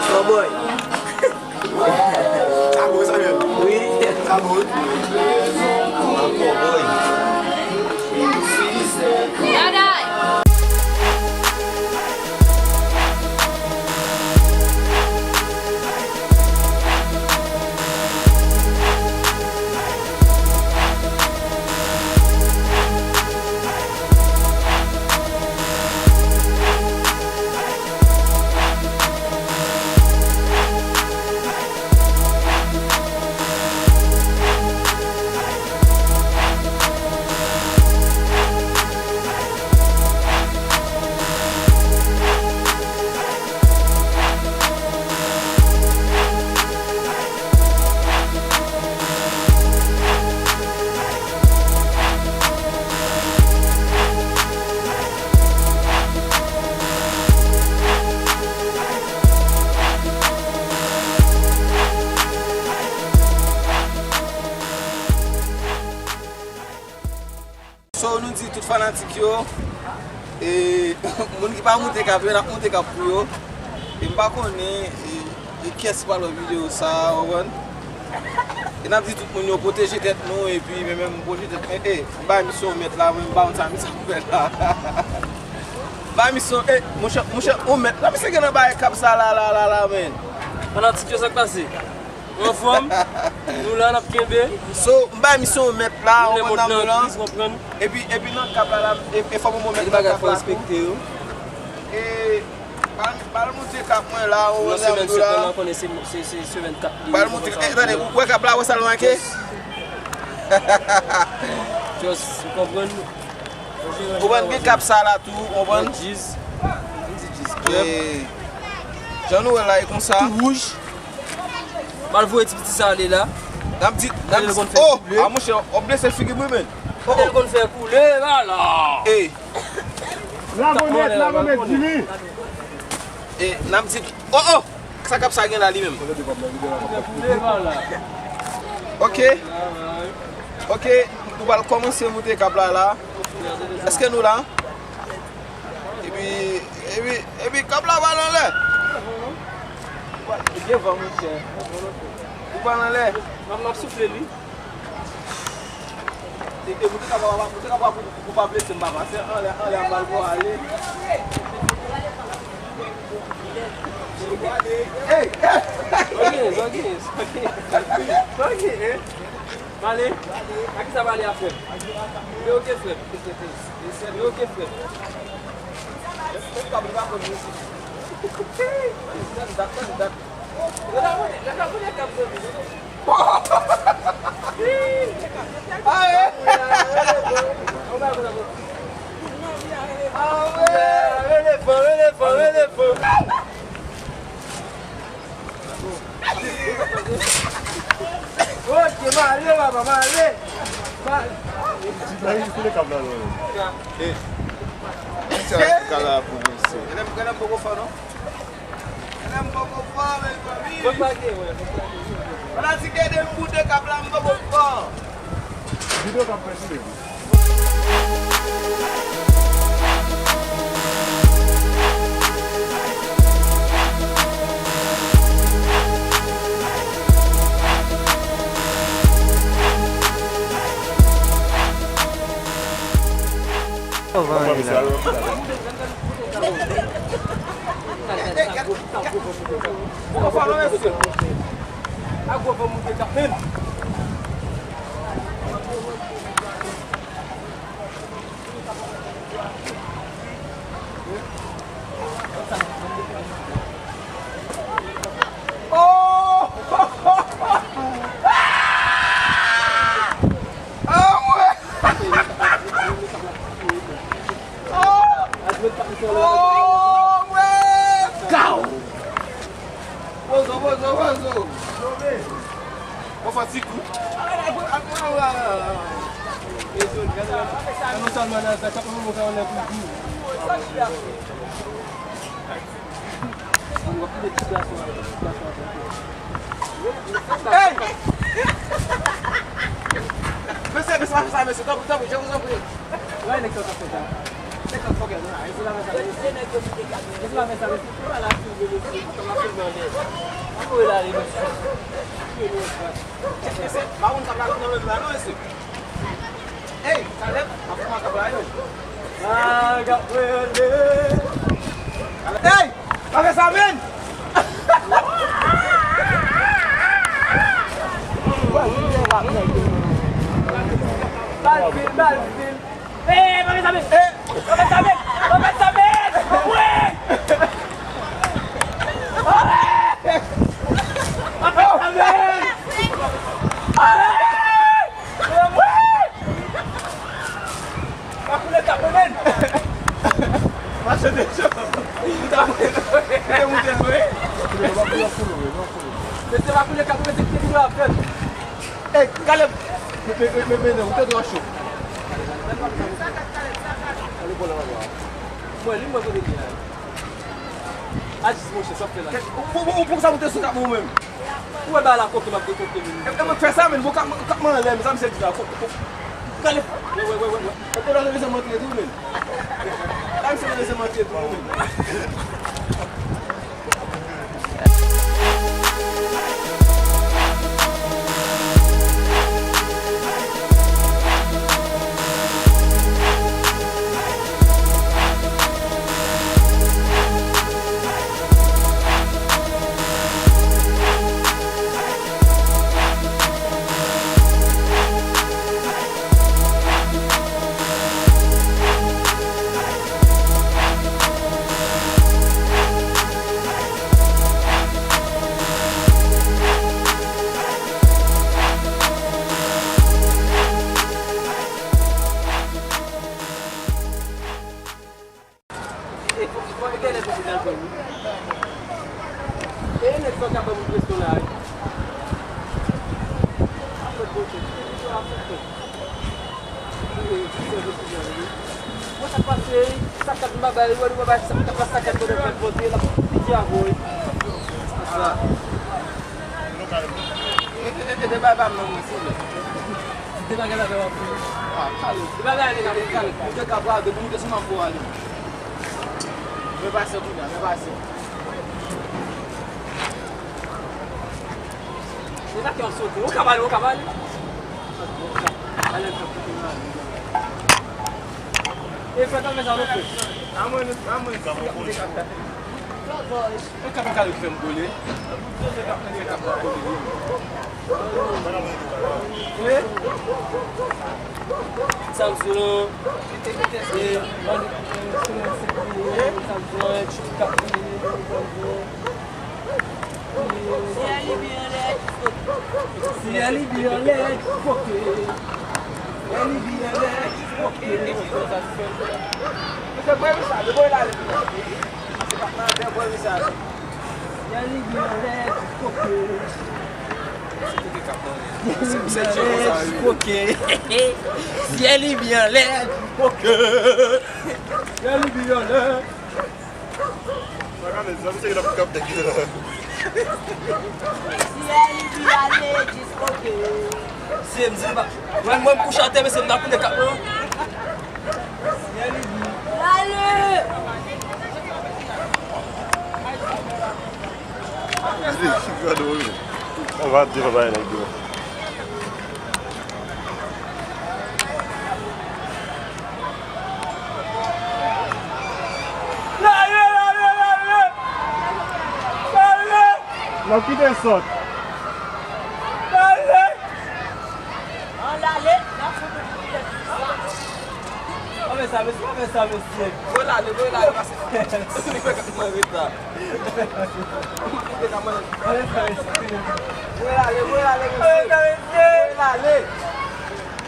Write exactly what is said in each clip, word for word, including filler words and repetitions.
Cowboy. Sa bon, Samuel? Wi. Sa bon. Ankò, boy. Daday! So, nou di tout fanatik yo, e, moun ki pa moute kap yo, n ap moute kap pou yo. E m pa konnen, e, e kiyès ki pral wè videyo sa a, w konprann? E n ap di tout moun yo pwoteje tèt nou, epi men menm pwoteje tèt mwen. E, m bay misye yon mèt la, mwen m pa konn sa misye ap fè la. M bay misye, e, monchè, monchè, yon mèt la, misye gen nan bay kap sa la, la, la, la, men. Fanatik yo, sa k pase? Anfòm, nou la, n ap kenbe. So, m bay misye yon mèt la, yon mèt nan mwen lan. Epi, epi nan kap la, la, e, e fò m yon mèt nan kap la tou. E, bal, bal monte kap mwen la, yon mèt nan mwen la. Bal monte, e, tande, ou wè kap la, wè sa l make? Just, ou konprann? Ou konprann gen kap sa la tou, ou konprann? Just, e, jan nou wè la, e konsa. Tou wouj. M al voye ti piti sa ale la. N ap di, n ap di, oh, a monchè, w ap blese figi m wi, men. Oh, oh. L konn fè koule, la, la. E. Lavo nèt, lavo nèt, Jimmy. E, n ap di, oh, oh, sa kap sa gen la li menm. Fè koule, la, la. Ok. Ok, nou pral kòmanse moute kap la, la. Èske nou la? Epi, epi, epi kap la pral anlè. Li gen van, monchè. Li pral anlè. M ap, m ap soufle li. E, e, moute kap la, moute kap la pou, pou pa blese m, papa. Se anlè, anlè, m pral pran ale. Hey! Ok, ok, ok. Ok, eh. Male, a kisa male a frè? Li oke frè. Li oke frè. Rele fò, rele fò, rele fò. Ok, male, papa, male. Male. Ti bay, kile kab la, non. Eh. Sa, sa la pou nou, se. Gade m, gade m poko fò, non. Gade m poko fò, men fanmi. Fò pake, wè, fò pake. Fanatik, ede m boute kab la, m poko fò. Videyo k ap fè sou li. Oh! Ah, ouais! Oh! Oh, ouais! Kaw! Pozo, pozo, pozo! Ou fè ti kou. Hey! Mesye, mesye, pa fè sa, mesye. Tanpri, tanpri, je vous en prie. Wè nèg sa k ap fè sa. Se kòk fòkè nou la. Mesye, pa fè sa, mesye. Mesye, pa fè sa, mesye. Mesye, pa fè sa, mesye. Mesye, pa fè sa, mesye. Mesye, pa fè sa, mesye. Hey, Caleb, ap fè makab la yo. Ah, gade. Hey, pa fè sa, men. Balvin, Balvin. Hey, pa fè sa, men. Hey. Pa fè sa, men. Pa fè sa, men. Wi. Pa fè sa, men. Pa koule kap mwen menm. Mache de cho. Ou ta moute, ou te moute l vre. Mesye pa koule kap mwen, se ki video ap fèt. Ey, Caleb, men, men, men, men, ou te twò cho. Mwen, li mwen kote li a. Atis monchè, sa w ap fè la? Kèt, ou, ou, ou, ou pou sa moute sou kap mwen ou menm? Ou wè bagay la koke, m ap dekoke vini. E, e mwen k fè sa, men, bon, kap, kap mwen anlè, men sa misye di la, ko, ko, gade, wè, wè, wè, wè, wè. E te la, leve se mantre tou, men. Sa misye leve se mantre tou, men. E fò, fò, e genlè pou moun al pran wi. E nèg sa ka ban moun presyon la wi. Ap fè kote. Mwen sa pase, sa kat m pa bay, wè, wè, bay, sa kat la, sa kat mwen fè vote, l ap piti avè w. Sa. E, e, e, e, bay pa m nan mwen, silvouplè. Depi bagay la fè w ap di. Ah, kale. Depi bagay la fè w ap di, kale. Ou te ka brave, pou moute sou manko a li. Men pase kounye a, men pase. Se sa ki ap sote. Ou ka pale, ou ka pale. Ale, ale, ale. E fè tanmen sa nou fè. Amwen, amwen. Mwen ka fè kale fè m kole. Mwen ka fè kole. Wi. Samson. E, Samson, e, Tchouka. Syèl li byen lèd, kote. Syèl li byen lèd, kote. Syèl li byen lèd, kote. Mesye, pran misye, depoze l ale. Se pa nan dèyè pran misye. Syèl li byen lèd, kote. Syèl li byen lèd, kote. Syèl li byen lèd, kote. Syèl li byen lèd. Syèl li byen lèd, kote. Se m di ba. Mwen, mwen, m kouche atè, mesye, m ta koule kap mwen. Gade, gade, wi. An va di, va bay nèg yo. Lale, lale, lale, lale. Lale. N ap kite sòt. Lale. An lale, n ap fout nou pou tèt. Pa fè sa, mesye, pa fè sa, mesye. Voye l ale, voye l ale, pase. Li fè kòm mwen reta. Li fè kòm mwen reta, mesye. Voye l ale, voye l ale, mesye. Pa fè sa, mesye. Voye l ale.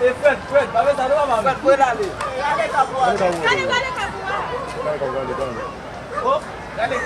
E Fred, Fred, pa fè sa, non, papa. Fred, voye l ale. Fred, voye l ale. Gade kabou a. Gade, gade kabou a. Gade kabou a, gade, gade. Oh, gade.